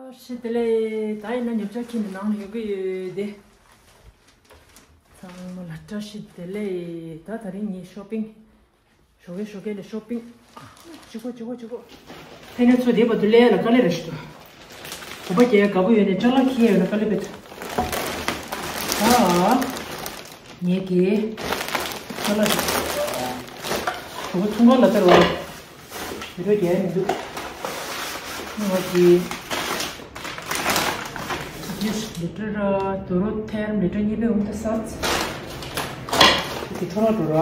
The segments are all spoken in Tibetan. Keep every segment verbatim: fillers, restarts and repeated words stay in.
བཀྲ་ཤིས་བདེ་ལེགས། ད་ཡིན་ན་ཉོ་ཆ་ཁྱེར་ནས་ནང་ལ་ཡོང་གི་ཡོད་དེ། ཚང་མ་ལ་བཀྲ་ཤིས་བདེ་ལེགས། ད་ད་རིང་ངའི་ཤོ་པིང་། ཞོགས་ཀས་ཞོགས་ཀས་ལ་ཤོ་པིང་། ཅི་གོ་ཅི་གོ་ཅི་གོ། ཕན་ནས་ཚོ་དེ་བར་དུ་ལས་ལ་དཀའ་ལས་རེ་ཞིག་འདུག་གོམ་པ་རྒྱག་དགའ་པོ་ཡོད་ནས་ཅ་ལག་ཁྱེར་ཡོད་ན་དཀའ་ལས་པས། ད་ངས་ཀྱི་ཅ་ལག་ཞོགས་པ་ཚོང་ཁང་ལ་བསྟར་བ། བི་ཌིའོ་རྒྱག་ཡ་མི་འདུག་ང་གི་ལི་ཊར་དུ་རུ་ཐེར་ལི་ཊར་གཉིས་པའི་འོང་ད་ས་ཚིགས་ཀྱི་འཕྲོ་བརླག་འགྲོ་ར།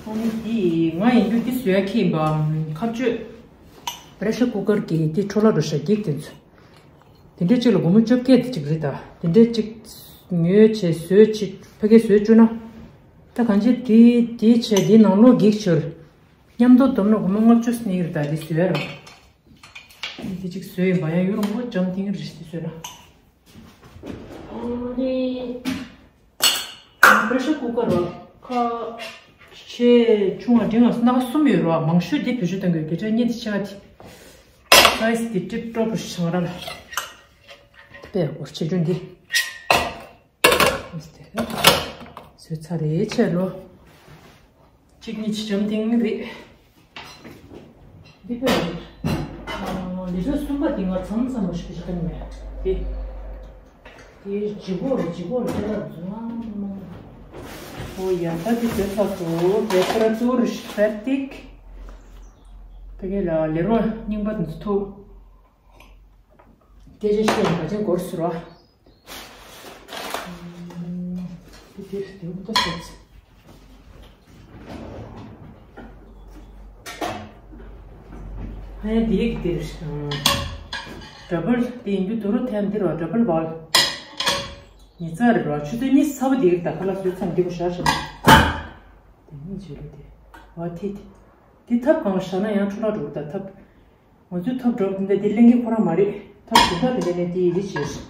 ཨ་ནི་འདི་ང་ཡིན་རྒྱུ་འདི་བཟོ་ཡ་ཁྱི་ཡིན་པའམ་ཁ་གཅོད། པེ་རེ་ཤར་ཀུ་ཀར་གྱི་འདི་འཕྲོ་བརླག་འགྲོ་ཤག་འགྱིག་དེ་ཚོ། དེ་འདྲའི་གཅིག་ལ་སྒོར་མོ་བཅོ་བརྒྱད་དེ་གཅིག་རེད་ད། དེ་འདྲའི་གཅིག་ཉོས་བྱས་བཟོས་ཅིག་ཕ་གིར་བཟོས་བཅུག་ན། ད་གང་ཅི་དེ་དེ་བྱས་དེའི་ནང་ལོགས་འགྱིག་ཆོར། མཉམ་དུ་བསྡོམས་ན་སྒོར་མོ་ལྔ་བཅུ་ནི་རེད་ད་དེ་བཟོས་ར། དེ་གཅིག་བཟོས་ཡིན་པ་ཡང་ཡུ་རོ་མོ་འཇམ་ཐིང་རེད་དེ་བཟོས་ར། ཨོ་ནི། པེ་རེ་ཤར་ཀུ་ཀར་བ་ཁ་ཆེ་ཆུང་བ་འབྲིང་བ་སྣ་ཁ་གསུམ་ཡོད་རེད་བ། མང་ཤོས་འདི་བེད་སྤྱོད་གཏོང་དགོས་སྐད་ཆ་གཉིས་དེ་ཆེ་བ་དེ། སའི་ཛི་དེ་ཊིབ་ཊོབ་རུ་ཞང་ར་ལ། དཔེ་འོར་ཆེ་ཆུང་འདི། བཟོས་ཚར་རེད་ཆེ་ལོ། གཅིག་གཉིས་ཆེ་འཇམ་ཐིང་རེད། འདི་དཔེ་རེད། ལི་ཊར་གསུམ་པ་འདི་ང་མཚམས་མཚམས་མ་ཞིག་ཞིག་གཏོང་མེད། དེ། དེ་ལྗིད་ཁོག་རེད་ལྗིད་ཁོག་རེད་ལ་རྫུན་མ། ཨོ་ཡ་ད་དེ་བཟོས་ཚར་སོང་། Temperatura fertig. ཕ་གི་ལ་ལེ་རོ་རྙིང་པ་དེ་ཚོ་ཐུག་སྐད་ཆ་བཤད་ཡིན་པ་ཅན་སྒོར་ཟུར་བ། དེ་དེར་དེ་འུ་ད་སོང་ཚེ། ཧ་ཡ་དེ་ཡིག་དེར། ཌ་བལ་དེ་ཡིན་རྒྱུ་དུ་རུ་ཐེམ་དེར་བ་ཌ་བལ་བལ། ཉི་ཚ་རེད་ར་ཆུ་ཚོད་གཉིས་ཚ་བ་དེ་ཡིག་ད་ཁ་ལག་བཟོས་ཚང་དེ་གོ་ཤ་ཤ། དེ་གཉིས་བྱེད་ལོ་དེ། བ་དེ་དེ། དེ་ཐབ་གང་བཞག་ན་ཡང་འཕྲོ་བརླག་འགྲོ་གི་ད་ཐབ། ང་ཚོའི་ཐབ་འགྲོ་འདི་འདྲ་འདི་ལེན་མཁན་ཁོ་རང་མ་རེད། ཐབ་དེ་འདྲ་དེ་འདྲ་ནས་དེ་ཡི་རེད་བྱས།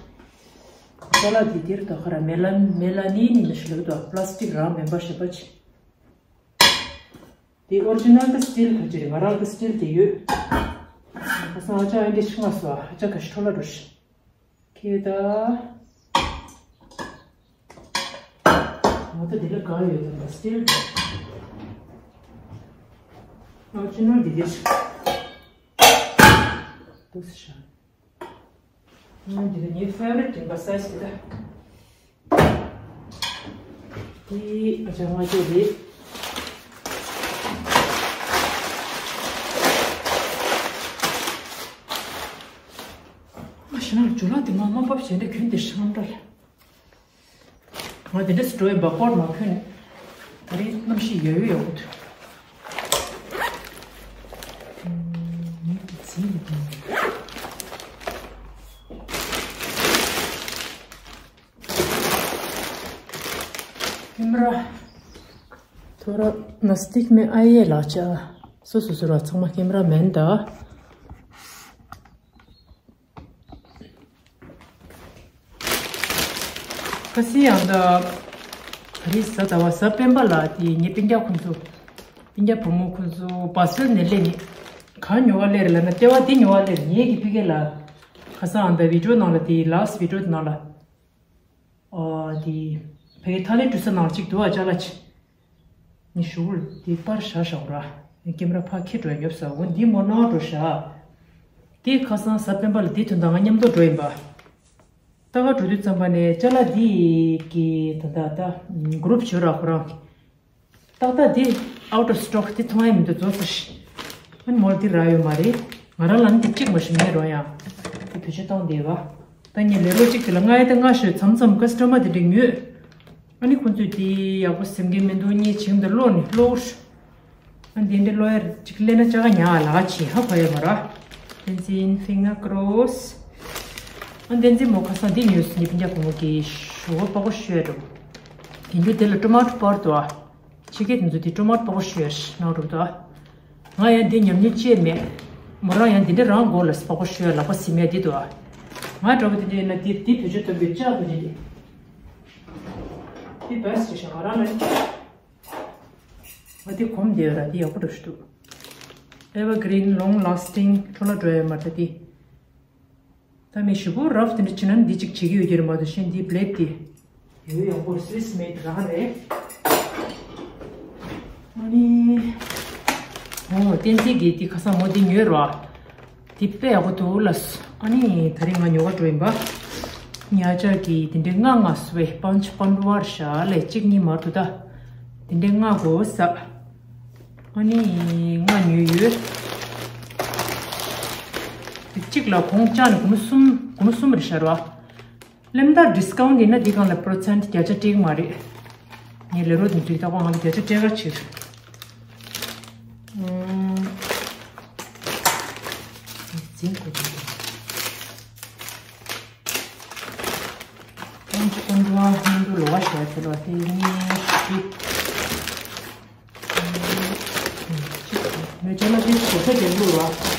ཅ་ལག་འདི་འདིར་དོ་ཁ་ར་མེ་ལ་མེ་ལ་ནིན་ནི་ཞུ་ལབ་དོ་པ་ལ་སི་ཊིག་རང་མེན་པ་ཞེ་པ་ཅི། དེ་ཨོ་རི་ཇི་ནལ་གི་སི་ཊིལ་ག་ཅི་རེད། ང་རང་གི་སི་ཊིལ་དེ་ཡོད། ཁ་སང་ཨ་ཅག་ཨ་འདྲ་ཤི་ང་སོ་ཨ་ཅག་ག་ཤི་ཁྲོ་ལ་འགྲོ་ཤི། ཁེ་ད། ང་ད་དེ་ལ་དགའ་ཡོད་དམ་པ་སི་ཊིལ་དེ། ཨོ་ཅི་ནོར་འདི་དེ་ཤི། དུ་སི་ཤ། ང་འདི་ལ་ངའི་ཕེ་ཝ་རི་ཊི་ཡིན་པ་སའི་ཛི་དེ་ད། དེ་ཨ་ཅག་ང་ཅོ་རེད། ཨ་ཞེ་ན་ཇུ་ལག་དེ་མ་མ་བབས་བྱས་འདྲ་གྱོན་དེ་ཤང་འདྲ་ལ། ང་དེ་འདྲ་སི་འགྲོ་ཡིན་པ་ཀོ་ཊི་མ་གྱོན། ད་རིང་གནམ་གཤིས་ཡོད་ཡོད་ཡོད་གོ་ཐུ། ངའི་དེ་ཚིག་ཡོད་དམ། ཀེམ་ར། ཐོ་ར་ན་སི་ཏིག་མེ་ཨ་ཡེ་ལ་ཆ། སོ་སོ་སོ་ར་ཚང་མ་ཀེམ་ར་མེན་ད། ཁ་སི་ཡང་ད། ག་རེ་ཟ་ད་བ་ཟ་སྤེན་པ་ལ་དེ་ངའི་སྤུན་ཀྱག་ཁོང་ཚོ། སྤུན་ཀྱག་བུ་མོ་ཁོང་ཚོ་བ་སེལ་ནས་སླེབས་ནས། གང་ཉོ་བ་སླེབས་རེད་ལབ་ན་ལྟེ་བ་དེ་ཉོ་བ་སླེབས་ངེད་ཀྱི་ཕི་ཀེ་ལ། ཁ་སང་ཨ་ད་བི་ཌིའོ་ནང་ལ་དེ་ལཱ་སི་ཊི་བི་ཌིའོ་དེ་ནང་ལ། ཨོ་དེ། ཕ་གི་ཐ་ལེ་འགྲུལ་ས་ནང་གཅིག་འདུག་ཨ་ཅ་ལག་ཅིག་ངས་ཞུ་གུར་དེ་པར་བཞག་བཞག་ར། ཀེམ་ར་ཕར་ཁྱེར་འགྲོ་ཡ་ཉོབ་ས་འོ་འདི་མོ་ནང་འགྲོ་བཞག་དེ་ཁ་སང་གཟའ་སྤེན་པ་ལ་དེ་དོན་དག་ང་མཉམ་དུ་འགྲོ་ཡིན་པ། ལྟ་ག་འགྲོ་དུས་ཙམ་པ་ནས་ཅ་ལག་འདི་གི་ད་ད་ད་གུ་རུབ་བྱོས་ར་ཁོ་རང་གི། ཏག་ཏག་འདི་out of stock འདི་ཚང་ཡ་མི་འདུག་རྫོགས་སོ་ཤི། ཨ་ནི་མོལ་འདི་རག་ཡོད་མ་རེད། ང་རང་ལ་ནི་འདི་གཅིག་མ་ཞིག་མེད་རོ་ཡང་། འདི་བེད་སྤྱོད་བཏང་བསྡད་པ། ད་ངས་ལས་རོགས་གཅིག་དེ་ལ་ང་ཡ་ད་ང་ཤོད་མཚམས་མཚམས་ཀ་སི་ཊ་མར་དེ་འདྲ་ཉོས། ཨ་ནི་ཁོང་ཚོས་འདི་ཡག་པོ་སེམས་ཀྱི་མི་འདུག་ཉེས་བྱིངས་དུ་ལོག་ནི་ལོག་ཨ་འདི་འདྲ་ལོ་ཡར་གཅིག་ལེན་ན་ཅག་ཉག་ལག་ཆེ་ཧ་གོ་ཡོད་མ་ར། བསྟན་འཛིན་fingers crossed། ཨ་བསྟན་འཛིན་མོ་ཁ་སང་འདི་ཉོས་སུ་ཉི་པིན་རྒྱ་གོང་གི་ཞོ་པག་པོ་ཤོད་འགྲོ། དེ་འདྲ་དེ་ལ་ཊོ་མ་ཊོ་པར་དུ་ཨ། ཕྱི་སྐད་དེ་ཚོ་དེ་ཊོ་མ་ཊོ་པག་པོ་ཤོད་ནང་འགྲོ་དུ་ཨ། ང་ཡང་འདི་ཉམས་མྱོང་ཅེས་མེད། མོ་རང་ཡང་འདི་འདྲ་རང་མགོ་ལ་པག་པོ་ཤོད་ལག་པ་སིམ་ཡ་འདི་དུ་ཨ། ང་འདྲ་པོ་དེ་འདྲ་ཡིན་ན་འདི་འདི་བེད་སྤྱོད་གཏོང་དགོས་ལྕགས་དུ་འདི་འདི་འདི་བེ་སི་ཊི་ཤག་ང་རང་ལ། ང་འདི་གོམས་བསྡད་ཡོད་ར་འདི་ཡག་པོ་འདྲ་ཞིག་འདུག Evergreen long lasting འཕྲོ་བརླག་འགྲོ་ཡ་མ་རེད་འདི། ད་མི་ཞེ་པོ་རབ་དེ་འདྲ་བྱེད་ན་འདི་གཅིག་བྱེད་ཀྱི་ཡོད་ཀྱི་རེད་མ་གཏོགས་གཞན་འདི་བླེབ་དེ། ཡོད་ཡག་པོ་Swiss made རང་རེད། ཨ་ནི། འོ་བསྟན་འཛིན་གྱིས་འདི་ཁ་སང་ངོ་འདི་ཉོས་རོ། འདི་དཔེ་ཡག་པོ་འདུག་ལ། ཨ་ནི་ད་རིང་ང་ཉོ་ག་འགྲོ་ཡིན་པ། ཉ་ཅག་གིས་འདི་འདྲའི་ལྔ་ལྔ་སུ་བས་པན་ཆ་པན་ཝར་ཤ་ལས་གཅིག་གཉིས་མར་འདུག་ད། འདི་འདྲའི་ལྔ་དགོས་ས། ཨ་ནི་ལྔ་ཉོས་ཡོད། འདི་གཅིག་ལ་གོང་ལྕགས་ནི་སྒོར་མོ་གསུམ་སྒོར་མོ་གསུམ་རེད་ཤག་རོ། ལེམ་ད་discount ཡིན་ན་འདི་སྒང་ལ་percent བརྒྱ་ཆ་སྤྲད་ཀྱི་མ་རེད། ངས་ལས་རོགས་དེ་འགྲིག་ད་ཁོ་ང་ལ་བརྒྱ་ཆ་སྤྲད་ག་ཕྱིར། ཨུམ། འཛིན་དགོས་ཀྱི་འདུག་ཀོང་ཀོང་ཀྲུའུ་ཧིན་རྡུ་ལོ་ག་ཞོ་དེ་ལོ་དེ་གཉིས་བཞི། མེ་ཅོ་ན་དེ་གོ་ས་རྒྱག་ལུགས་ར།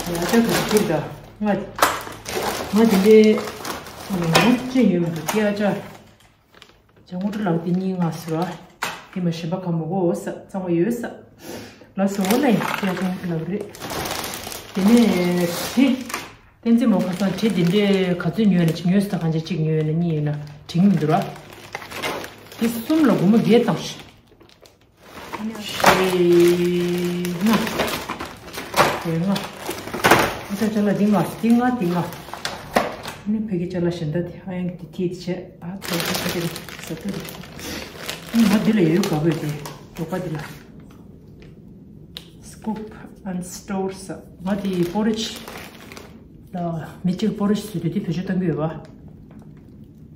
ཡ་ཅག་གི་ཁུར་ད། ང་ང་དེ་འདྲའི་ང་ཅི་ཡོད་མི་འདུག་ཡ་ཅག་ཇ་ངོ་ཀྲུ་ལགས་དེ་གཉིས་ང་ཟེར་བ། དེ་མ་གཞན་པ་ག་མོ་གོ་ས་གཙང་བ་ཡོད་ས། ལ་སོ་ལ་ཡ་ཇ་ངོ་ཀྲུ་ལགས་རེད། དེ་ནས་དེ། བསྟན་འཛིན་མོ་ཁ་སང་དྲི་འདི་འདྲའི་ག་ཚོད་ཉོས་ན་ཅིག་ཉོས་ས་གང་ཅི་གཅིག་ཉོས་ན་གཉིས་ཡོད་ན་དྲི་མི་འདུག་ར། དེ་གསུམ་ལ་སྒོར་མོ་བརྒྱད་བཏང་ཤག་ཞེ་ལྔ། ཞེ་ལྔ། ཨ་ཅག་ཅ་ལག་འདི་ལྔ་འདི་ལྔ་འདི་ལྔ། ཨ་ནི་ཕ་གི་ཅ་ལག་གཞན་དག་དེ་ཨ་ཡང་གི་དེ་ཐིག་བྱས་ཨ་ཐོག་ཐོག་ཐོག་ཐོག་ཟ་ཐུབ་རེད། ཨ་ནི་ང་འདི་ལ་ཡོད་དགའ་པོ་ཡོད་དེ་འབྲོག་པ་འདི་ལ། Scoop and Stores ང་དེ་པོ་རི་ཆི་ལ་མི་གཅིག་པོ་རི་ཆི་བཟོས་དུས་དེ་བེད་སྤྱོད་གཏང་གི་ཡོད་པ།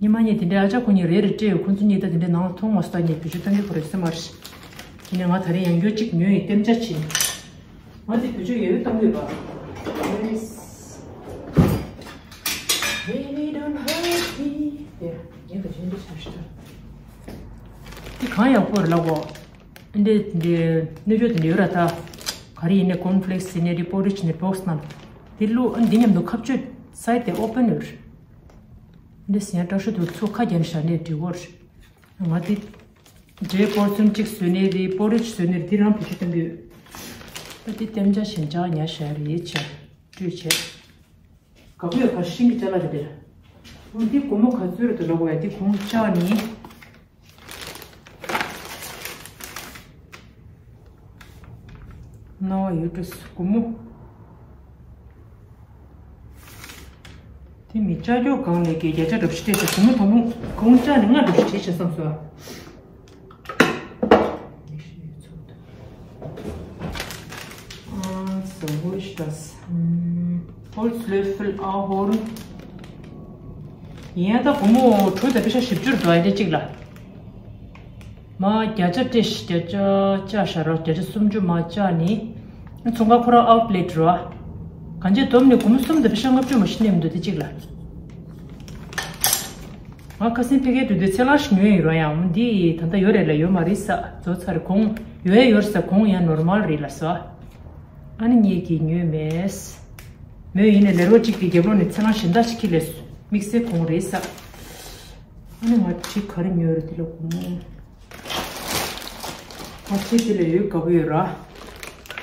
ཉི་མ་གཉིས་དེ་འདྲའི་ཨ་ཅག་ཁོ་གཉིས་རེ་རེ་སྤྲད་ཡོད། ཁོ་ཚོ་གཉིས་ད་དེ་འདྲའི་ནང་ལ་མཐོང་མ་སོང་། ད་ངས་བེད་སྤྱོད་གཏང་གི་ཁོ་རེ་སེམས་མ་རེད། དེ་ནས་ང་ད་རེས་ཡང་བསྐྱར་གཅིག་ཉོས་ཡིན་གཏན་འཇགས་བྱས་ནས། ང་དེ་བེད་སྤྱོད་ཡོད་གཏང་གི་ཡོད་པ། Baby don't hurt me. དེ་ངས་ད་གཞན་འདྲ་ཆགས་ཤི་ད། དེ་གང་ཡག་པོ་རེད་ལབ་གོ། འདི་འདི་སྣོད་བཅུད་འདི་ཡོད་ར་ད། ག་རེ་ཡིན་ནའི་corn flakes ཡིན་ནའི་རི་པོ་རི་ཆི་ནི་box ནང་དེ་བླུགས། ཨ་འདི་མཉམ་དུ་ཁ་གཅོད་side དེ་open ཡོད་རེད། འདི་ཟེར་ཡ་སྐྲ་ཤོ་དུ་ཚོ་ཁ་རྒྱན་ཤ་ནས་འབྲི་བོར། ང་འདི་འབྲས་པོར་ཚོན་གཅིག་བཟོས་ནའི་རི་པོ་རི་ཆི་བཟོས་ནའི་རི་འདི་རང་བེད་སྤྱོད་གཏང་གི་ཡོད། ད་འདི་ལྟེམ་ཅག་ཞིམ་ཅག་ཉར་ཤ་རེད་ཆ་སྤྲོད་བྱས། ག་བུ་ཡ་ག་ཤིང་གི་ཅ་ལག་རེད་དེ། འོ་འདི་སྒོར་མོ་ག་ཚོད་རེད་དུ་ལབ་གོ་ཡ། འདི་གོང་ལྕགས་ནི། རྣ་བ་ཡོད་འགྲོ་སྒོར་མོ། དེ་མི་ལྕགས་སྐྱོགས་གང་ལས་ཀྱི་བརྒྱ་ཆ་འདྲ་པོ་ཞིག་སྤྲད་བྱས། སྒོར་མོ་དང་པོ་གོང་ལྕགས་ནི་ལྔ་འདྲ་པོ་ཞིག་བྲིས་བྱས་བསམ་སོང་། ཨ། So wo ist das? ཨམ། Holzlöffel Ahorn. ཡིན་ཡང་ད་སྒོར་མོ་དྲུག་དང་པེ་ཤ་བཞི་བཅུ་རེད་འདུག་ཨ་རེ་གཅིག་ལ། མ་བརྒྱ་ཆ་སྤྲད་ཤག་བརྒྱ་ཆ་ལྕགས་ཤ་ར་བརྒྱ་ཆ་སུམ་ཅུ་མ་ལྕགས་ནི། ཚོང་ཁང་ཁོ་རང་outlet ར། གང་ཅི་བསྡོམས་ནས་སྒོར་མོ་གསུམ་དང་པེ་ཤ་ལྔ་བཅུ་མ་ཞིག་གནས་མི་འདུག་དེ་གཅིག་ལ། ང་ཁ་སང་ཕ་གིར་འགྲོ་དུས་ཚལ་སླང་ཞིག་ཉོས་ཡིན་རོ། ཡང་འདི་ད་ལྟ་ཡོད་རེད་ལ་ཡོད་མ་རེད་ས། རྫོགས་ཚར། གོང་ཡོད་ཡོད་ས། གོང་ཡང་normal རེད་ལ་ས། ཨ་ནི་ངེད་ཀྱིས་ཉོས་མེད། མོས་ཡིན་ནས་ལས་རོགས་གཅིག་གི་རྒྱབ་ལོགས་ནས་ཚལ་སླང་གཞན་དག་ཞིག་ཁྱེར་སླེབས་སོང་། དམིགས་བསལ་གོང་རེད་ས། ཨ་ནི་ང་གཅིག་ག་རེ་ཉོས་རེད་དེ་ལ་གོང་། ང་གཅིག་དེ་ལ་ཡོད་དགའ་པོ་ཡོད་ར།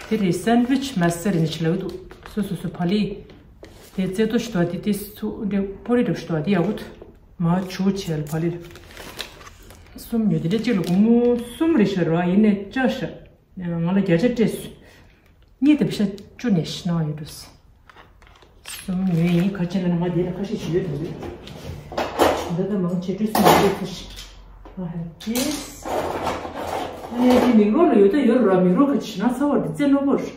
དེ་རེད། Sandwich mixer ཡིན་ཞིག་ལབ་ཀྱི་འདུག་སོ་སོ་སོ་བག་ལེབ། དེ་རྩེ་ཏོ་ཞིག་འདུག་ཨ། དེ་དེ་ཚོ་འདྲ་པོ་རེ་འདྲ་ཞིག་འདུག་ཨ། དེ་ཡག་པོ་འདུག་མ་བྱུག་བྱས་ལ་བག་ལེབ་གསུམ་ཉོས། དེ་འདྲ་གཅིག་ལ་སྒོར་མོ་གསུམ་རེད་ཤག་ར། ཡིན་ནས་ལྕགས་ཤ་ང་ལ་བརྒྱ་ཆ་སྤྲད་སོང་། གཉིས་དེ་པེ་ཤ་བཅུ་ནས་ཤི་ནང་ཡོད་འགྲོ་སོང་། གསུམ་ཉོས་ཡིན། ག་ཅི་ན་ང་དེ་ལ་ཁ་ཤས་ཤིག་ཡོད་དམ་རེད། ད་ལྟ་མང་ཆེ་བཀྲུས་སོང་མ་རེད་ཁ་ཤས། ང་ཧ་ཅེས། ཨ་ནི་དེ་མིག་རོ་ལ་ཡོད་ད་ཡོད་ར། མིག་རོ་ག་ཅི་ན་ཚ་བ་དེ་རྩེ་རྣོ་པོ་རེད།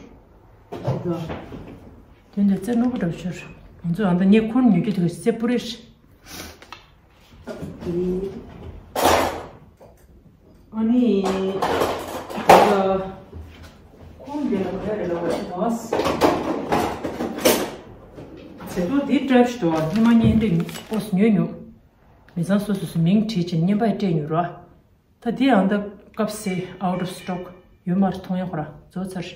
དེ་འདྲ་རྩེ་རྣོ་པོ་འདྲ་ཤོར། ང་ཚོ་ཨ་ད་ངས་ཁོར་ཉོ་རྒྱུ་དེ་ག་རྩེ་པོ་རེད། ཨ་ནི། ད་ཁོང་འདི་ལ་ག་རེ་ལབ་པ་ཞིག་དང་། ཟེར་ཏོ་འདི་ཊའིབ་ཞིག་འདུག་ཨ། སྔོན་མ་ངས་འདི་ཨོ་ཉོས་མྱོང་། མི་ཚང་སོ་སོ་སོ་མིང་བྲིས་ཕྱིན་བརྙན་པར་སྤྲད་མྱོང་ར། ད་འདི་ཨང་ད་སྐབས་སེ་out of stock ཡོད་མ་རེད། མཐོང་ཡག་ཁོ་ར་རྫོགས་ཚར།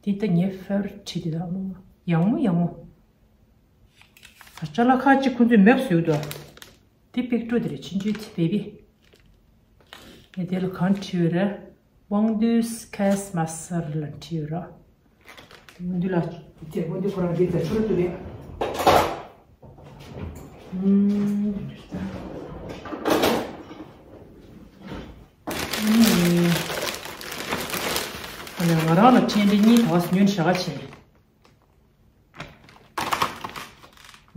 འདི་ད་ངའི་ཕེ་ཝ་རི་ཊི་བྲིས་འདི་ད་མོ་ཡག་མོ་ཡག་མོ། ཅ་ལག་ཁག་ཅིག་ཁོང་ཚོས་མེབ་བཟོས་འདུག་ཨ། དེ་པིག་ཏྲོ་དེ་རེད། ཆུང་ཆུང་དེ་བེ་བི། ངས་དེ་ལ་གང་བྲིས་ཡོད་རེད། དབང་འདུས་ཁེས་མ་སར་ལ་བྲིས་ཡོད་ར། འདི་ལ་དེ་འདི་ཁོ་རང་འདི་ད་ཆུ་རུ་དུ་རེད། ཨུམ། ཨུམ། ང་རང་ལ་ཕྲན་འདི་གཉིས་དག་ཉོས་བཞག་བྱས།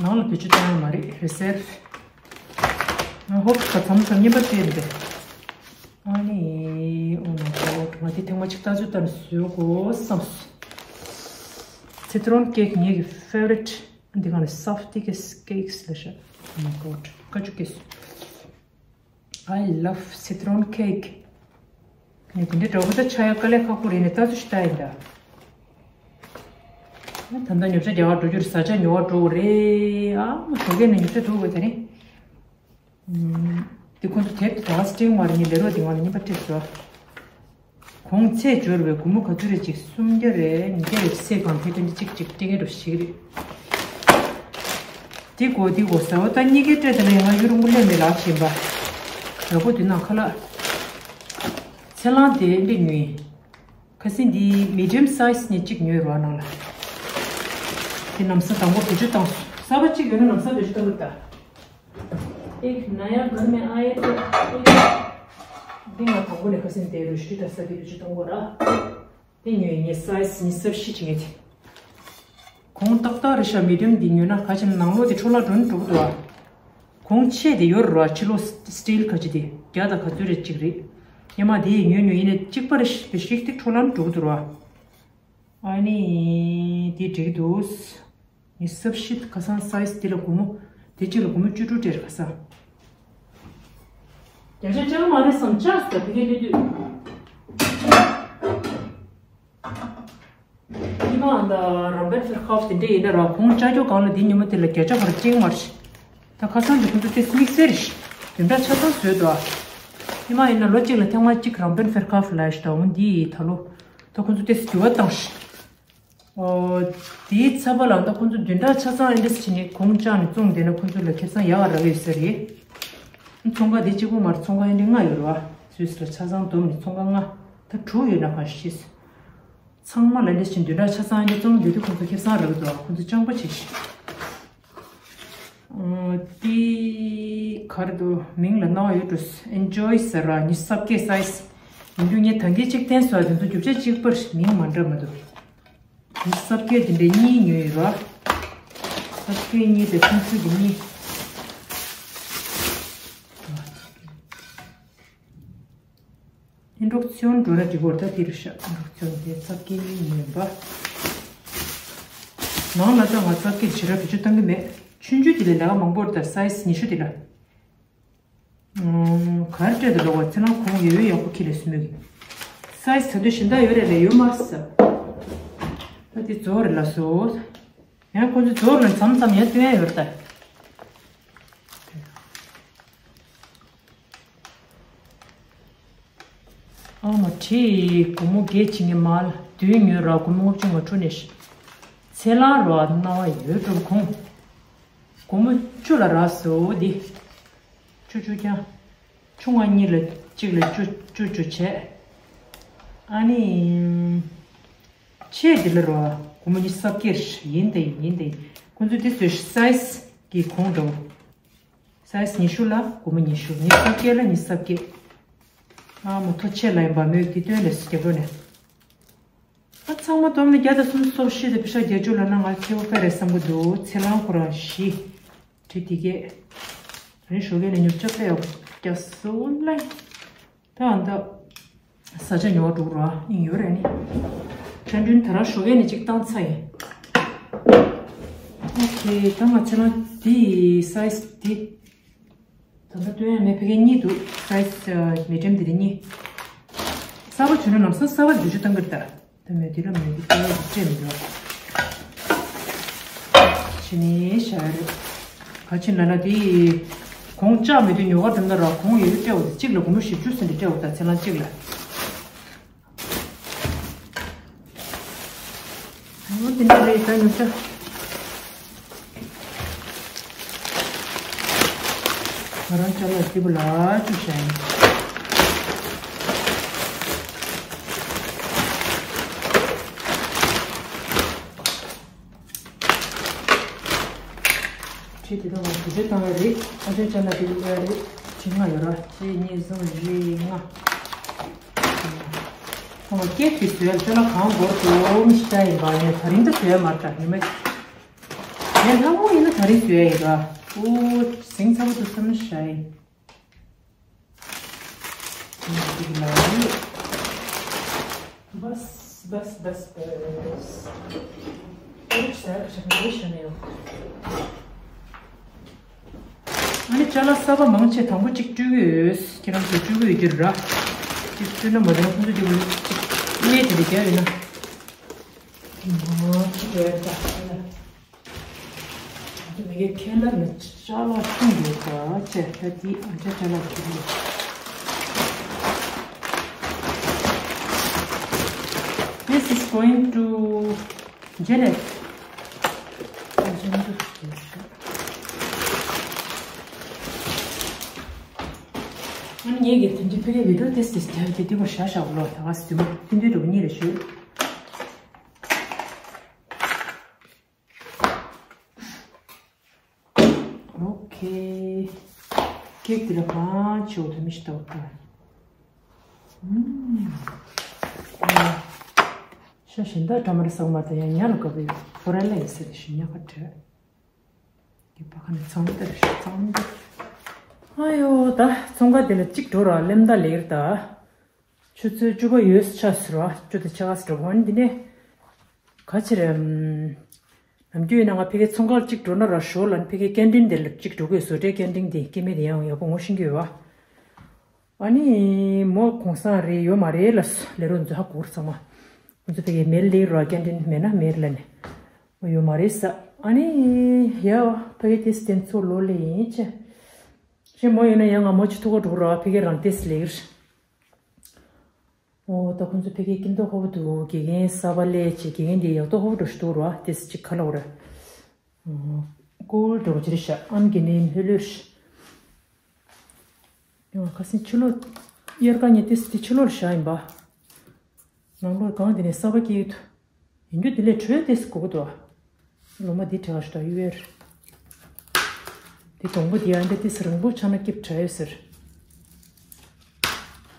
ནང་ལ་བེད་སྤྱོད་བཏང་ཡ་མ་རེད། རི་སེར་ཝ། ང་ཧོབ་ཁ་མཚམས་མཚམས་རྔན་པ་སྤྲད་འདུག་ཨ་ནི། Oh my god. ང་དེ་ཐེངས་མ་གཅིག་ལྟ་ཚུལ་ལྟར་བཟོས་དགོས་བསམས། ཚེ་ཏྲོན་ཀེག་ངེད་ཀྱི་ཕེ་ཝ་རི་ཊི། འདི་ག་ནས་སོབ་ཊི་ཀེག་ལ་ཤ། Oh my god. ཀ་ཅུ་ཀེག I love citron cake. ངས་དེ་འདྲའི་འདྲ་པོ་ད་ཆ་ཡ་དཀའ་ལས་ཁག་པོ་རེད་ནས་ལྟ་ཚུལ་ཞིག་ལྟ་ཡིན་ད། ད་ལྟ་ཉོ་ཆ་རྒྱག་ག་འགྲོ་རྒྱུ་རེད། ཟ་ཆ་ཉོ་བ་འགྲོ་དགོས་རེད། ཨ་མ་ཞོགས་ཀས་ནས་ཉོ་ཆ་འགྲོ་དགོས་ད་ནི། ཨུམ། དེ་ཁོང་ཚོ་དེབ་དེ་ག་སྤྲིང་མ་རེད། ངས་ལས་རོགས་དེ་ང་ལ་རྔན་པ་སྤྲད་སོང་། གོང་ཚད་འབྱོར་བའི་སྒོར་མོ་ག་ཚོད་རེད་ཅིག་སུམ་བརྒྱ་རེད། ཉིས་བརྒྱ་རེད། ཚེ་གང་ཐད་ཐད་འདི་གཅིག་གཅིག་སྤྲད་མཁན་འགྲོ་ཞིག་རེད། འདི་གོ་འདི་གོ་ཟ་བ་ད་གཉིས་ཀའི་སྤྲད་དེ་ལ་ཡང་ང་གཡུ་རུང་པོ་ལས་མེད་ལག་བྱིན་པ། ཡག་པོ་འདི་ནང་ཁ་ལག་ཚེ་ལང་དེ་འདི་ཉོས། ཁ་སང་འདི་མི་ཌི་ཡམ་སའི་ཛི་ནས་གཅིག་ཉོས་རོགས་ནང་ལ། དེ་ལམ་སང་དང་པོ་བེད་སྤྱོད་བཏང་སོང་། གསར་པ་གཅིག་ཡོད་ན་ལམ་སང་བེད་སྤྱོད་བཏང་གི་ད། एक नया घर में आए तो एक दिन में पागल है कसम दे रही थी तसा भी जो तुम बोला। དེ་ཉོས་ངས་སའི་ཛི་ཉི་ཤུ་རྩ་བཞི་བྱེད་ངེས་དེ། གོང་ཏག་ཏག་རེད་ཤག་མི་ཌི་ཡམ་འདི་ཉོས་ན་ག་ཅི་ནང་ལོགས་དེ་འཕྲོ་བརླག་འགྲོ་ནི་འགྲོ་གི་འདུག་ཨ། གོང་ཆེ་དེ་ཡོད་རེད་བ། ཕྱི་ལོགས་སི་ཊིལ་ག་ཅི་དེ་བརྒྱ་དང་ག་ཚོད་རེད་ཅིག་རེད། སྔོན་མ་དེ་ཡི་ཉོས་ཉོས་ཡིན་ནའི་གཅིག་པ་རེད་ཤག་དེ་ཞིག་དེ་འཕྲོ་བརླག་འགྲོ་གི་འདུག་རེད་བ། ཨ་ནི། དེ་འགྲིག་གི་འདུག་ཉི་ཤུ་རྩ་བཞི་ཁ་སང་སའི་ཛི་དེ་ལ་སྒོར་མོ། དེ་གཅིག་ལ་སྒོར་མོ་བཅུ་དྲུག་སྤྲད་རེད་ཁ་སང་། བརྒྱ་ཆ་བཅག་མ་རེད་བསམ་བཅག་སོང་ད་ཕ་གིར་སླེབས་དུས། ཉི་མ་ཨ་ད་རམ་པན་ཕེར་ཁ་ཕ་དེ་འདྲས་ཡིན་ན་ར་ཁོང་ཅ་ཅོ་གང་ལ་དེ་ཉི་མ་དེ་ལ་བརྒྱ་ཆ་བར་ཅིང་མར་ཤི། ད་ཁ་སང་དེ་ཁོང་ཚོ་དེ་དམིགས་བསལ་རེད་ཤི། དེ་འདྲ་ཆ་ཚང་བཟོས་འདུག་ཨ། ཉི་མ་ཡིན་ན་ལོ་གཅིག་ལ་ཐེངས་མ་གཅིག་རམ་པན་ཕེར་ཁ་ཕ་ལ་ཤི་ད་འོང་དེ་ཡི་ད་ལོ། ད་ཁོང་ཚོ་དེ་འགྱུར་བ་བཏང་ཤི། ཨོ། དེའི་ཚབ་པ་ལ་ད་ཁོང་ཚོ་བདུན་ཕྲག་ཆ་ཚང་ཨེ་འདྲས་བྱས་ནས་གོང་བཅག་ནས་བཙོང་བསྡད་ན་ཁོང་ཚོ་ལ་ཁེ་བཟང་ཡག་རག་ཡོད་ས་རེད། ཚོང་ཁང་དེ་གཅིག་པོ་མར་ཚོང་ཁང་ཨེ་འདྲས་ལྔ་ཡོད་རེད་བ། སུད་སི་ལ་ཆ་ཚང་བསྡོམས་ནས་ཚོང་ཁང་ལྔ། ད་དྲུག་ཡོད་ན་གང་ཤེས། ཚང་མ་ལ་ཨེ་འདྲས་བྱས་བདུན་ཕྲག་ཆ་ཚང་ཨེ་འདྲས་བཙོང་བསྡད་དུས་ཁོང་ཚོ་ཁེ་བཟང་རག་གི་འདུག་ཁོང་ཚོ་སྤྱང་པོ་བྱེད་ཤི། ཨོ། དེ་ག་རེ་འདུག་མིང་ལ་སྣང་བ་ཡོད་འགྲོ། ཨེན་ཇོའི་ཟེར་ར་ཉི་ཤུ་རྩ་བརྒྱད་སའི་ཛི། ཡིན་རྒྱུ་ངས་ད་གིན་གཅིག་བསྟན་སོང་། དེ་ཚོ་རྒྱུ་ཆ་གཅིག་པར་མིང་མ་འདྲ་མ་འདུག་ཉི་ཤུ་རྩ་བརྒྱད་དེ་འདྲའི་གཉིས་ཉོས་ཡོད་ར། རྩ་བརྒྱད་གཉིས་དེ་ཆུང་ཆུང་གི་གཉིས། ཨིན་སྒྲོག་ཚིའོན་འགྲོ་ན་འགྲིག་གོ་ད་དེ་རུ་ཤ་ཨིན་སྒྲོག་ཚིའོན་དེ་རྩ་བརྒྱད་གཉིས་ཉོས་པ། ནང་ལ་ད་ང་རྩ་བརྒྱད་ཞེ་དྲག་བེད་སྤྱོད་བཏང་གི་མེད། ཆུང་ཆུང་དེ་ལས་ལས་ཀ་མང་པོ་རེད་ད་སའི་ཛི་ཉི་ཤུ་དེ་ལ། གར་སྤྲད་དུ་རོགས་པ་ཚེ་ལང་གོང་ཡོད་ཡོད་ཡག་པོ་ཁྱི་ལ་སུ་མོད་ཀྱི། སའི་ཛི་ད་དུ་གཞན་དག་ཡོད་རེད་ལས་ཡོད་མ་ས། ད་དེ་རྫོགས་རེད་ལ་སོ། ཡང་ཁོ་ཚོ་རྫོགས་རེད་མཚམས་མཚམས་ཡང་སྟོན་ཡ་ཡོད་རེད་ད། ཨ་མ་ཁྲིད་སྒོར་མོ་བརྒྱད་ཅིག་ངས་མར་བདུན་ཉོས་ར་སྒོར་མོ་ལྔ་བཅུ་ང་དྲུག་ནས་ཤི། ཚེ་ལང་རོ་ཨ་རྣ་བ་ཡོད་འགྲོ་གོང་། སྒོར་མོ་བཅུ་ལ་རག་སོ་འདི། བཅུ་བཅུ་རྐྱང་། ཆུང་བ་གཉིས་ལ་གཅིག་ལ་བཅུ་བཅུ་བཅུ་བྱས། ཨ་ནི། ཆེ་འདི་ལ་རོ། སྒོར་མོ་ཉི་ཤུ་རྩ་བརྒྱད་ཡིན་ཏེ་ཡིན་ཏེ། ཁོང་ཚོ་འདི་ཚོའི་སའི་ཛི་གི་གོང་འགྲོ། སའི་ཛི་ཉི་ཤུ་ལ་སྒོར་མོ་ཉི་ཤུ། ཉི་ཤུ་རྩ་བརྒྱད་ལ་ཉི་ཤུ་རྩ་བརྒྱད། ཨ་མ་མཐོ་ཆེ་ལ་ཡིན་པ་མོས་འདི་སྟོན་ལས་སུ་རྒྱབ་རོགས་ནས། ཨ་ཚང་མ་བསྡོམས་ནས་བརྒྱ་དང་སུམ་ཅུ་སོ་བཞི་དང་ཕི་ཤ་བརྒྱད་ཅུ་ལ་ན་ང་ཁྱེད་བོ་ཀ་རེད་བསམ་གི་འདུག་ཚེ་ལང་ཁོ་རང་བཞི། བྲིས་དེ་གས། རིན་ཞོགས་ཀས་ནས་ཉོ་ཆ་ཕེ་ཡོག་རྒྱ་སོ་ལ། ད་ཨ་ད། ས་ཆ་ཉོ་བ་འགྲོ་ར་ཨིན་ཡོད་རེད་ནི། ཆ་འདྲུན་ད་ར་ཞོགས་ཀས་ནས་ཅིག་བཏང་ཚར་ཡིན། ཨོ་ཁེ་ད་ང་ཚེ་ལང་དེའི་སའི་ཛི་དེ། ད་ལྟ་སྟོན་ཡ་མེད་ཕ་གི་གཉིས་འདུག་སའི་ཛི་མེ་ཌམ་དེ་རེད་གཉིས། གསར་པ་བྱུང་ན་ལམ་སང་གསར་པ་བེད་སྤྱོད་བཏང་གི་རེད་ད། ད་མེད་དེ་ལ་མེད་དེ་སྟོན་ཡ་དེ་སྤྲད་མི་འདུག་ཕྱི་ནས་བཞག་ཡ་རེད། ག་ཕྱི་ན་ན་དེ། གོང་ལྕགས་མེད་དུས་ཉོ་གར་འགྲོ་ན་ར་གོང་ཡོད་སྤྲད་འོ་དེ་གཅིག་ལ་སྒོར་མོ་བཞི་བཅུ་ཟིན་དེ་སྤྲད་འོ་ད་ཚེ་ལང་གཅིག་ལ། འོ་དེ་འདྲ་རེད་ད་ཉོ་ཆ། ང་རང་ཅ་ལག་སྐྱིད་པོ་ལ་བཅུག་བཞག་ཡིན། ཁྱེད་དེ་དག་ལ་དུས་ཚོད་བཏང་ཡ་རེད། ཨ་ཅག་ཅག་ལ་དེ་ལ་རེད། ཁྲི་ལྔ་ཡོད་ར། གཅིག་གཉིས་གསུམ་བཞི་ལྔ། ཁོང་ལ་སྐད་དེ་བཟོས་ལ་ཅ་ལག་གང་དགོས་འདུག་མི་ཤེས་ཡིན་པ་ངས་ད་རིང་ད་བཟོས་མ་རེད་ད་ཉི་མ། ངས་ལྷག་མོ་ཡིན་ན་ད་རིང་བཟོས་ཡ་ཡིན་ར། ཨོ་ཟིང་ཚ་པོ་འདུག་བསམ་ན་ཤ་ཡིན། འདི་ལ་ཡིན། بس بس بس بس. ཨ་ནི་ཅ་ལག་གསར་པ་མང་ཆེ་དང་པོ་གཅིག་སྤྲོད་ཀྱི་ཡོད། ཁྱེད་རང་ཚོས་སྤྲོད་ཀྱི་ཡོད་རྒྱུ་ར། གཅིག་སྤྲོད་ན་མ་བདེ་ན་ཁོང་ཚོ་དེ་གཉིས་དེ་འདྲ་རྒྱག་ཡོད་ན། མ་གཅིག་ཡོད་ད། ཨ་ནི་མི་གའི་ཁྱེད་ལ་ནི་ཅ་ལག་ཤིང་ཡོད་ད་ཅེ་ད་དེ་ཨ་ཅག་ཅ་ལག་ཁྱེར་ཡོད། This is going to Janet. ཨ་ནི་ངེད་ཀྱི་དོན་གྱི་ཕ་གིའི་བི་ཌིའོ་ཏེ་སི་ཏེ་སི་དེ་དེ་དེ་མོ་ཤ་ཤ་བློ་ད་ག་སུ་མ་ཐུན་དུས་འགྲོ་གི་གཉིས་རེ་ཞུ། ཨོ་ཁེ། ཀེག་དེ་ལ་གང་ཆེ་བ་དུ་མི་ཤི་ཏོག་ཏ། ཤ་ཞིམ་ད་ཀྲ་མ་ར་སག་མ་ད་ཡང་ཉ་ལ་ག་བའི་ཕོ་ར་ལ་ཡི་སེ་རེ་ཞིམ་ཉ་ག་བྲེ། གི་པ་ཁ་ནས་ཚང་ཏེ་རེ་ཤི་ཚང་ཏེ། ཨ་ཡོ་ད་ཚོང་ཁ་དེ་ལ་གཅིག་འགྲོ་ར་ལེམ་ད་ལེར་ད། ཆུ་ཚོད་བཅུ་པ་ཡོལ་ཆ་ཟེར་བ་བཅུ་དང་ཕྱེད་ཀ་ཟེར་བ་འདི་ནས་ག་ཅི་རེད། ནམ་རྒྱུན་ཡིན་ན་ང་ཕ་གིའི་ཚོང་ཁང་གཅིག་འགྲོ་ན་ར་ཞོར་ལ་ཕ་གིའི་ཀན་ཊིན་དེ་ལ་གཅིག་འགྲོ་དགོས་བཟོ་གྲྭའི་ཀན་ཊིན་དེ་སྐྱེ་དམན་དེ་ཡང་ཡག་པོ་ངོ་ཤེས་ཀྱི་ཡོད་བ། ཨ་ནི་མོ་གོང་སང་རེད་ཡོད་མ་རེད་ལ་ལས་རོགས་ཚོ་ཧ་གོ་ཚང་མ། ང་ཚོ་ཕ་གིའི་མེལ་ལེ་ར་ཀན་ཊིན་མེད་ན་མེར་ལ་ནས་མོ་ཡོད་མ་རེད་ས། ཨ་ནི་ཡ་ཕ་གིའི་དེ་སྟེན་ཚོ་ལོ་ལེ་ཡིན་ཅེ། ཞེ་མོ་ཡོད་ན་ཡང་ང་མོ་ཅི་ཐུག་ག་འགྲོ་ར་ཕ་གིའི་རང་དེ་སི་ལེ་གི་རེད། ཨོ་ད་ཁོང་ཚོ་ཕ་གིའི་ཀིན་ཏོ་ཁོ་བོ་འདུག་དགེ་རྒན་གསར་པ་སླེབས་བྱས་དགེ་རྒན་དེ་ཡག་ཏོ་ཁོ་བོ་འགྲོ་ཞིག་འདུག་ར་དེ་སི་ཅིག་ཁ་ལོ་ར། ཀུལ་འགྲོ་ཅི་རེད་ཤག་ཨན་དགེ་ནས་ཧེ་ལོས། ཡང་ཁ་སང་ཕྱི་ལོ་དབྱར་ཁ་ཉིན་དེ་སི་དེ་ཕྱི་ལོར་བཞག་ཡིན་པ། ནང་ལོར་གང་དེ་ནས་གསར་པ་སྐྱེས་ཡོད། ཡིན་རྒྱུ་དེ་ལས་དྲོད་དེ་སི་གོ་གི་འདུག་ལོ་མ་འདི་བྲེག་ཤ་ཡུ་ཨེར། དེ་དང་པོ་དེ་ཡང་འདི་དེ་སི་རིང་པོ་ཆགས་ན་སྐྱིབས་དྲ་ཡོད་ཟེར།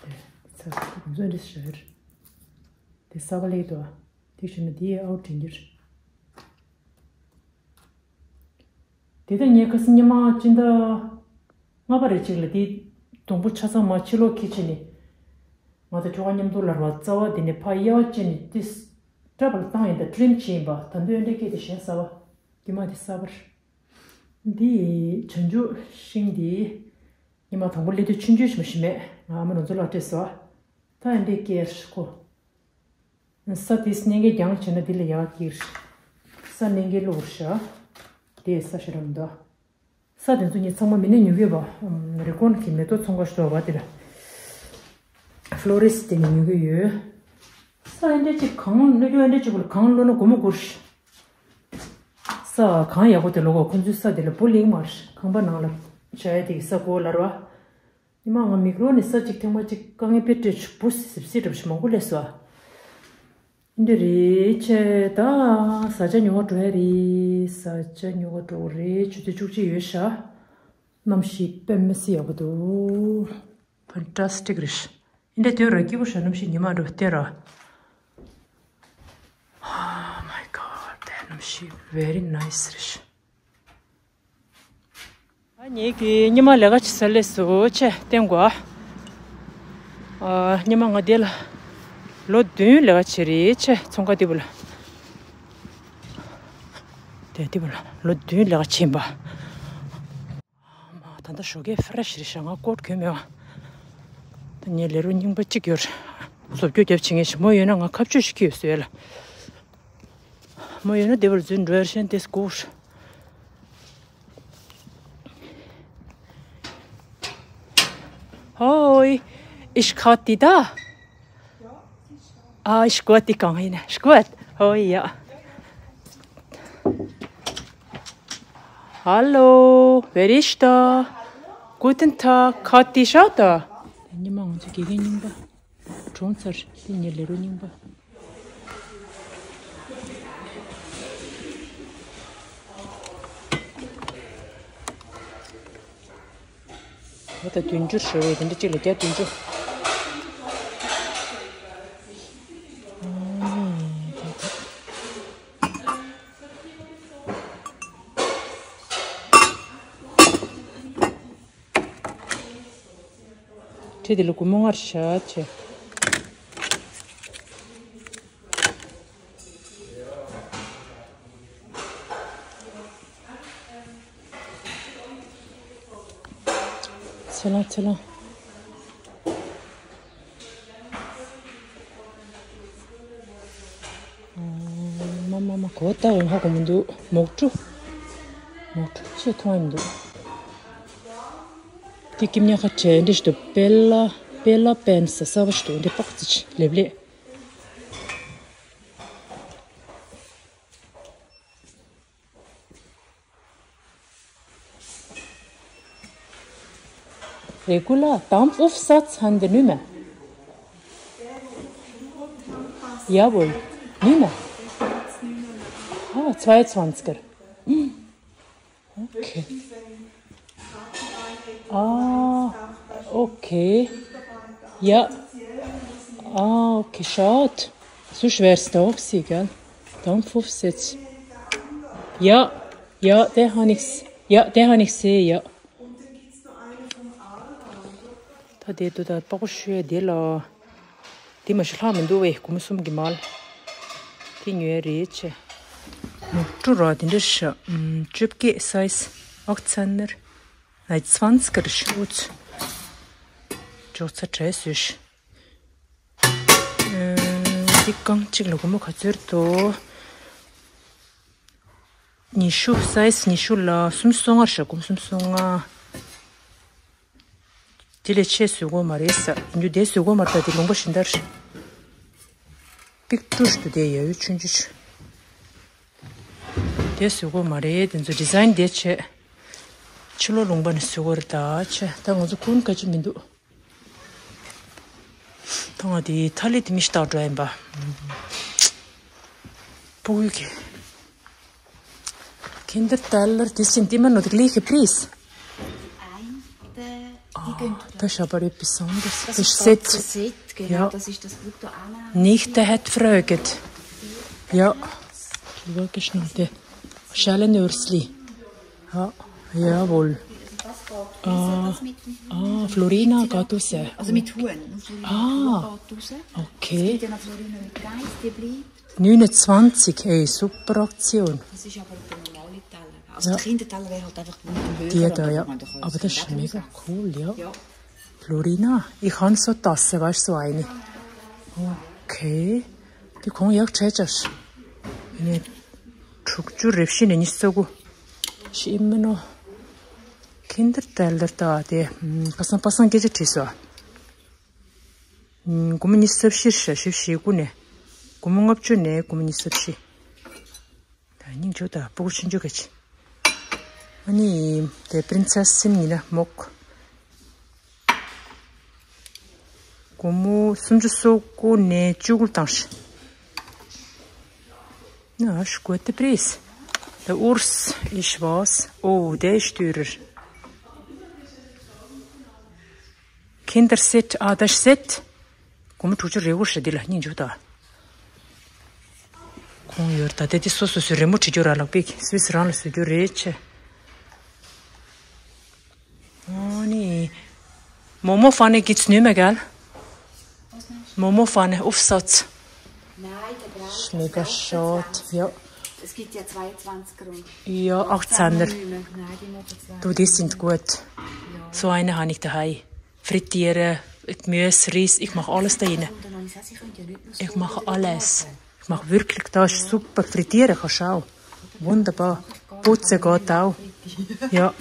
དེ་ཚ་དེ་གོང་ཚོད་འདི་ཤར། དེ་གསར་པ་ལེགས་འདུག་དེ་བྱས་ན་དེ་ཨའུ་དྲན་གྱི་རེད། དེ་ལྟར་ངས་ཁ་སང་ཉི་མ་སྤྱི་ཟླ་ལྔ་པ་རེ་གཅིག་ལ་དེ་སྡོང་པོ་ཆ་ཚང་མ་ཕྱི་ལོགས་ཁྱེར་ཕྱིན་ནས། ང་ཚོ་ཁྱོ་ག་མཉམ་དུ་ལར་བ་རྩ་བ་དེ་ནས་ཕ་གཡས་པ་ཅན་ནས་ཏིས་སྐྲ་བར་བཏང་ཡིན་ད་ཊི་རིམ་བྱས་ཡིན་པ་ད་འདོད་འདྲ་སྐད་དེ་གཞན་ས་བ་དེ་མ་དེ་ས་བར། འདི་བྱང་ཆུབ་ཤིང་འདི་ཉི་མ་དང་པོ་སླེབས་དུས་ཆུང་ཆུང་ཞིག་མ་ཞིག་མེད་ང་ཨ་མ་རང་ཚོ་ལ་སྤྲད་སོ། ད་ཡིན་འདྲའི་སྐད་ཁོ། ས་དེ་སྣེ་འགའི་རྒྱང་བྱས་ན་འདི་ལ་ཡག་གིར། ས་སྣེ་འགའི་གློག་ཤ། དེ་ས་ཤ་རམ་ད། ས་དེ་ཚོ་ཉིད་ཚང་མ་མི་སྣས་ཉོ་གི་བ། རི་ཀོན་གྱི་མེ་ཏོག་ཚོང་ཁ་ཤོར་བ་དེ་ལ། ཕློ་རིས་དེ་ནས་ཉོ་གི་ཡོད། ས་ཨེ་འདྲ་ཅིག་གང་གནོད་རྒྱུ་ཨེ་འདྲ་ཅིག་བུ་ལ་གང་བླུགས་ན་སྒོར་མོ་སྒོར། ས་གང་ཡག་པོ་དེ་ལོ་གོ་ཁོ་ཚོའི་ས་དེ་ལ་བུ་ལིང་མར་ཁང་པ་ནང་ལ་བྱ་ཡ་དེ་གི་ས་གོ་ལར་བ། ཉི་མ་ང་མིག་རོ་ནས་ས་གཅིག་ཐེངས་མ་གཅིག་དཀའ་ངལ་དཔེ་སྤྲད་ཆུག་བུ་སིབ་སིབ་འགྲོ་ཞིག་མང་པོ་སླེབས་སོ། འདི་རེད་ཆེ་ད་ས་ཆ་ཉོ་བ་འགྲོ་ཡ་རེད་ས་ཆ་ཉོ་བ་འགྲོ་རེད་ཆུ་ཚོད་བཅུ་གཅིག་ཡོད་ཤག་གནམ་གཤིས་དཔེ་མི་སྲིད་ཡག་པོ་འདུག Fantastic རེད། འདི་དུས་ར་སྐྱིད་པོ་ཤག་གནམ་གཤིས་ཉི་མ་འགྲོ་བལྟས་ར། Oh my god, that གནམ་གཤིས་very nice རེད། ཨ་ངེད་ཀྱི་ཉི་མ་ལས་ཀ་བྱེད་ས་སླེབས་སོ་ཆེ་བསྟན་དགོས་ཨ། ཉི་མ་ང་འདི་ལ་ལོ་བདུན་ལས་ཀ་བྱེད་རེད་ཆེ་ཚོང་ཁ་འདི་བུ་ལ། དེ་འདི་བུ་ལ་ལོ་བདུན་ལས་ཀ་བྱེད་པ། ཨ་མ་ད་ལྟ་ཞོགས་ཀས་ཕ་ར་ཤི་རེད་ཤག་ང་ཀོཊ་གྱོན་མེད་པ། ད་ངའི་ལས་རོགས་རྙིང་པ་གཅིག་ཡོད་རེད། བཟོ་བཅོས་རྒྱབ་བྱེད་མཁན་ཞིག་མོ་ཡོད་ན་ང་ཁ་གཅོད་ཞིག་ཁྱེར་ཡོད་ཟེར་ལ། མོ་ཡོད་ན་དེ་བར་འཛུལ་འགྲོ་ཡར་ཤན་ཏེ་སྐུར། Hoi, ich Kathi da. Ah, ich gut, die kann hin. Ich gut. Hoi, ja. Hallo, wer ist da? Guten Tag, Kathi, schau da. ཉི་མ་ང་ཚོ་དགེ་རྒན་རྙིང་པ་གྲོངས་ཚར་དེ་ངའི་ལས་རོགས་རྙིང་པ། ད་ལྟ་བདུན་ཅུ་ཞུ་བས་དེ་འདྲ་གཅིག་ལ་བརྒྱ་བདུན་ཅུ། ཁྲི་དེ་ལ་སྒོར་མོ་ལྔ་བཞག་བྱས། ཚེ་ལང་ཚེ་ལང་། མ་མ་མ་གོ་ད་འོང་ཧ་གོ་མི་འདུག་མོག་ཀྲུ། མོག་ཀྲུ་ཅེས་མཐོང་ཡ་མི་འདུག་དེ་ཀིམ་ཉག་ཁ་བྲལ་འདྲི་ཞིག་ཏུ་པེ་ལ་པེ་ལ་པན་སི་གསར་པ་ཞིག་ཏུ་འདི་པག་ཙི་ལེབ་ལེབ། Regular, Dampf auf Satz haben wir nicht mehr. Jawohl, nicht mehr. Ah, zweiundzwanziger. Hm. Okay. Ah, okay. Ja. Ah, okay, schade. Sonst wäre es da gewesen, gell? Dampf auf Satz. Ja, ja, den habe ich, ja, den habe ich gesehen, ja. ད་དེ་དུ་ད་པགས་པ་བཤུས་དེ་ལ། དེ་མ་གཞི་ལྷག་མི་འདུག་བས་སྒོར་མོ་གསུམ་གྱི་མལ། དེ་ཉོས་རེད་ཆེ། མོག་ཀྲུ་ར་དེ་འདྲ་ཤ། བཅོ་བརྒྱད་size ཨག་ཚན་ནར། ནའི་ཚན་ཚི་ཀར་ཤོད། ཅོག་ཚ་བྲེས་སུས། འདི་རྐང་གཅིག་ལ་སྒོར་མོ་ག་ཚོད་འདུག་ཉི་ཤུ་size ཉི་ཤུ་ལ་སུམ་ཅུ་སོ་ལྔ་རེད་ཤག་སྒོར་མོ་སུམ་ཅུ་སོ་ལྔ། དེ་ལས་ཆེ་བཟོ་དགོས་མ་རེད་ས། ཡིན་རྒྱུ་དེ་བཟོ་དགོས་མ་རེད་ད། དེ་ལུང་པ་གཞན་དག་རེད། པིག་ཏུ་ཞིག་ཏུ་དེ་ཡ་ཡུ་ཆུང་ཆུང་ཆུ། དེ་བཟོ་དགོས་མ་རེད། དེ་ཚོ་ཌི་ཛའིན་དེ་བྱས། ཕྱི་ལོགས་ལུང་པ་ནས་བཟོ་དགོས་རེད་ད་ཆེ། ད་ང་ཚོ་ཀུན་དཀའ་ཅི་མི་འདུག་ཐང་ང་དེ་ཐ་ལི་དེ་མི་ཤི་ཏག་འགྲོ་ཡིན་པ། ཕྲུ་གུ་གི Kinderteller, die sind immer noch die gleiche Preis. Ah, das ist aber etwas anderes. Das ist das ganze Set, genau, ja. Das ist das Brutto Anna. Nicht der hat gefragt. Ja, wirklich noch der Schellennörsli. Ja, jawohl. Ah, ah, Florina geht raus. Also mit Huhn. Nur Florina Ah, geht raus. Es okay. Gibt ja noch Florina mit Geist, die bleibt. Neunundzwanzig, ey, super Aktion. Das ist aber der normale Teller. Also ja. Der Kinderteller wäre halt einfach ein bisschen höher, die da, aber ja. Ich meine, da kann aber das ist mega cool, ja. Ja. Florina, ich habe so Tasse, weißt du, so eine. Okay. Die kommen ja auch Tschetschers. Ne, Tschukchu Rebschi, ne, nicht so gut. Ist immer noch Kinderteller da, die, hm, passen, passen, geht es so. སྒོར་མོ་ཉི་ཤུ་རྩ་བཞི་རེད་ཤག་བཞི་བཅུ་ཞེ་དགུ་ནས། སྒོར་མོ་ལྔ་བཅུ་ནས་སྒོར་མོ་ཉི་ཤུ་རྩ་བཞི། ད་སྙིང་རྗེ་ད་སྤུ་གུ་ཆུང་ཆུང་ག་ཅི། ཨ་ནི་དེ་པི་རིན་སེ་སི་ཡིན་ན་མོག་སྒོར་མོ་སུམ་ཅུ་སོ་དགུ་ནས་བཅུ་དགུ་བཏང་ཤག་ན་ཤ་གོ་ཏི་པི་རིས། ད་ཨུར་སི་ཨིཤ་བོ་སི། ཨོ་དེ་ཤ་ཏུ་རི། Kinderset, ah, das Set. སྒོར་མོ་དྲུག་ཅུ་རེ་དགུ་རེད་ཤག་འདི་ལ་སྙིང་རྗེ་ད། ཁོང་ཡོད་ད་ལྟ་འདི་སོ་སོ་སོའི་རི་མོ་བྲིས་རྒྱུ་ར་ལག་པས་སུད་སི་རང་ལ་བཟོ་རྒྱུ་རེད་ཆེ། ཨོ་ནི། Momo Pfanne gibt's nicht mehr, gell? Momo Pfanne, Aufsatz. Nein, der braucht Schläger auch für Schott, zwanzig. Ja. Es gibt ja zweiundzwanziger und Ja, achtzehner. Nein, die machen zwanzig. Du, die sind gut. Ja. So eine habe ich daheim. Frittieren, Gemüse, Reis, ich mache alles da rein. Und dann habe ich gesagt, sie können ja nicht nur Ich mache alles. Ich mache wirklich, das ist super. Frittieren kannst du auch. Wunderbar. Putzen geht auch. Ja.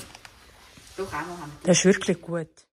Doch, einmal haben wir Das ist wirklich gut.